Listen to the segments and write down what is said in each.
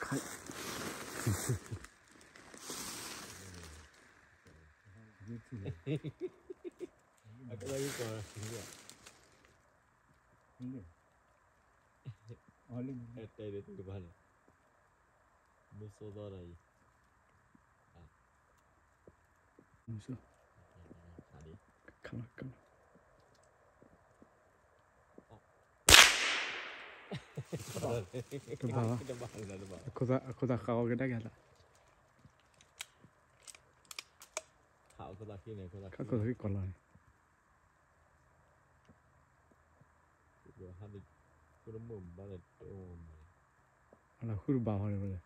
ခါ အကလီကီၢ် တဲဒ်တကပၤန့ၣ် မ့ၢ်စိသီတၢ်အံၤ မ့ၢ်စိ ခါလီၤ ခါလီၤ တဘၣ်ဘၣ် အခိၣ်သးဃးအီၤကဒါက့ၤလီၤ ခးခိၣ်သးဃံန့ၣ် ခိၣ်သးဃံကီၢ်လီၤန့ၣ် ဃုတမုာ်ဘၣ်န့ၣ် တအိၣ်မး အလီၤဃုတဘၣ်ဟီန့ၣ်ဝဲလဲ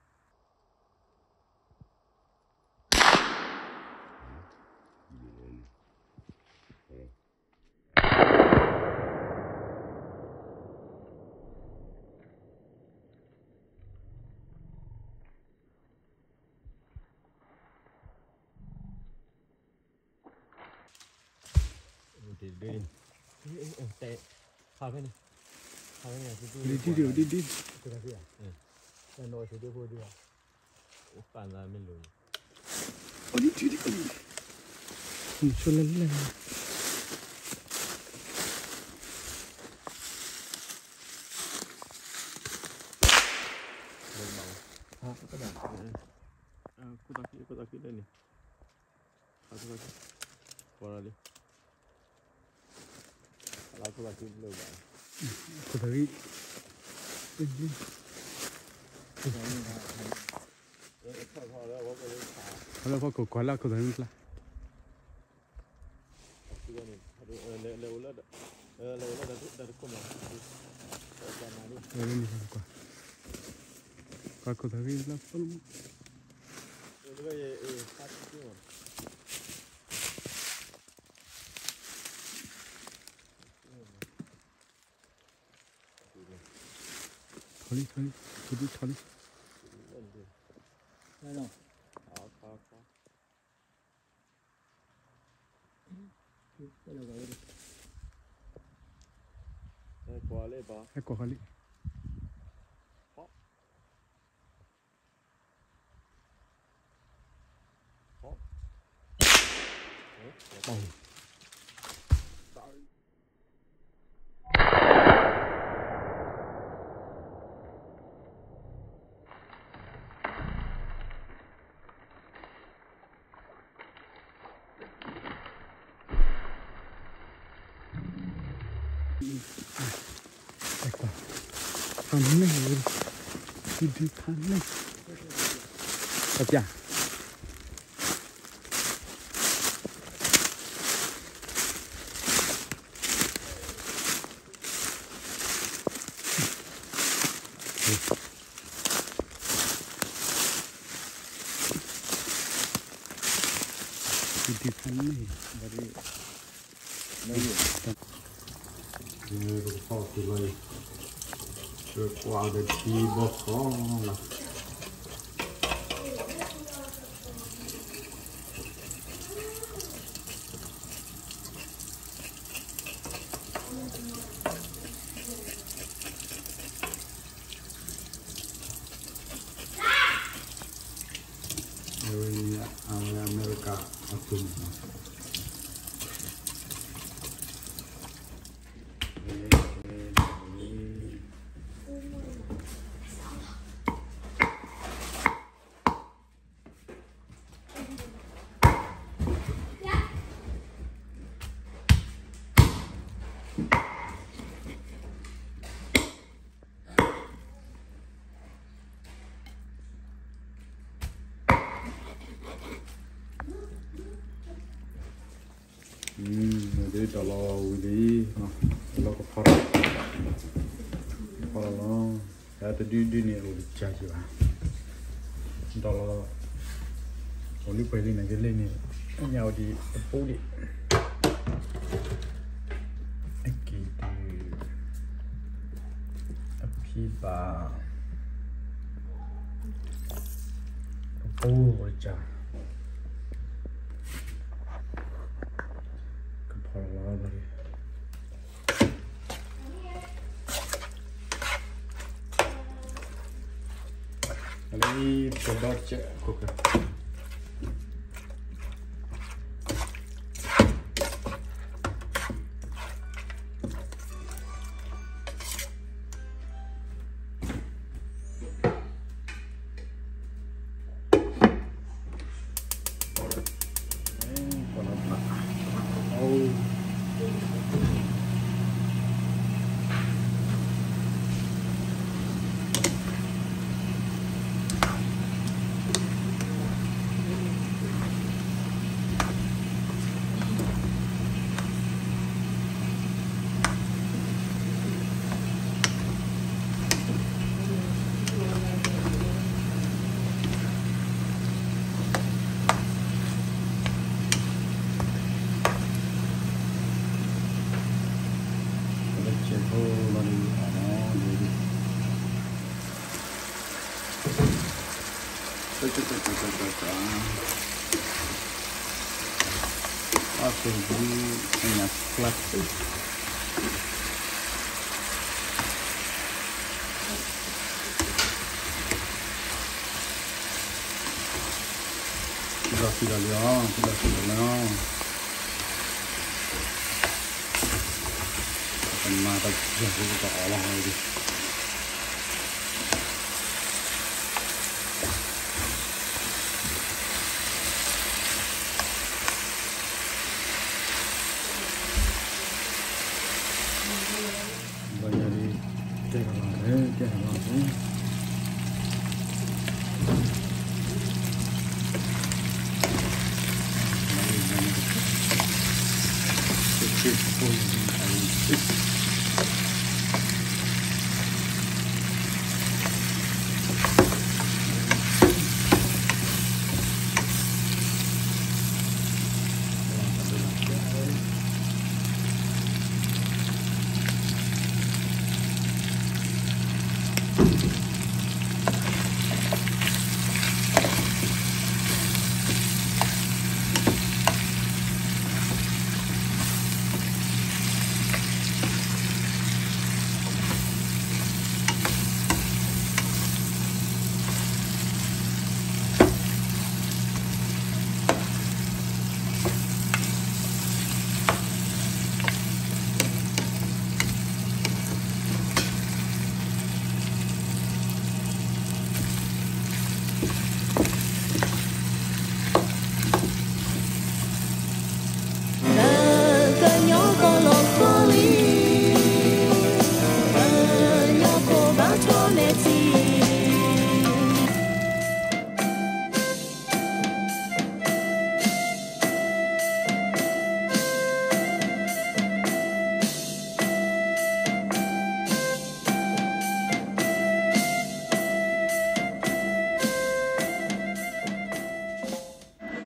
ၣ် ဒ်ဒ်ဒ်ဒ် ပၢ်သးမ့ၢ်လိၤ အိၣ်ဒ်ဒ်ဒ် ဆိလၢလၢ ခိၣ်သးခံ ခိၣ်သးခံလၢန့ၣ် ခိၣ်သးခံ ပီၤလီၤလံ ခိၣ်သးခံ ခိၣ်သးခံ ဖီခိၣ်ကွၢ်လၢခိၣ်သးခံကျါ လဲၤအိၣ်လၢ လဲၤအိၣ်လၢတၢ်တခိၣ်မး ကွၢ် ကွၢ်ခိၣ်သးခံလၢ ထီၣ်လံ ထီၣ်လံ ထီၣ်လံ ထီၣ်လံ ဟဲကွၢ်ဃီလံ ဖးန့ၢ်ဝဲ ဒုဒုဖးန့ၢ် ပျၢ် ဒုဒုဖးန့ၢ် ပကဖီၣ်တုၤလီၤအံၤ ပကွၢ်ဒီးထံဘီဃီလီၤ အဝဲန့ၣ် အဝဲအမဲရကၤ အသုးမုၢ်နီၤ ဒ်ဒီးလီၤဝံၤလံ လီၤကဖီထီၣ် ဖီထီၣ်လီၤ တၢ်တဒုဒုန့ၣ် အိၣ်တကးက့ၤဘၣ် ဒီးလီၤ အိၣ်လံပှဲၤလံန့ၣ်ကလ့ၢ်န့ၣ် ညါဝဲဒ်တပူၤဒံး အက့ၤဒုး အဖံဘၣ် အပူၤဝဲကၢ် ကဖီလီၤလီၤလီၤ ဒ် လၢပဒီစဲးခိၣ်က လီၤစံၣ်လီၤလံအီၤ, လီၤစံၣ်လီၤလံအီၤ, တမၤတယၤ ပကအီၣ်လီၤအီၤဒံး. ဘၣ်ယၤဒ် တဲကလီၤ, တဲကလီၤ, တဲကလီၤ.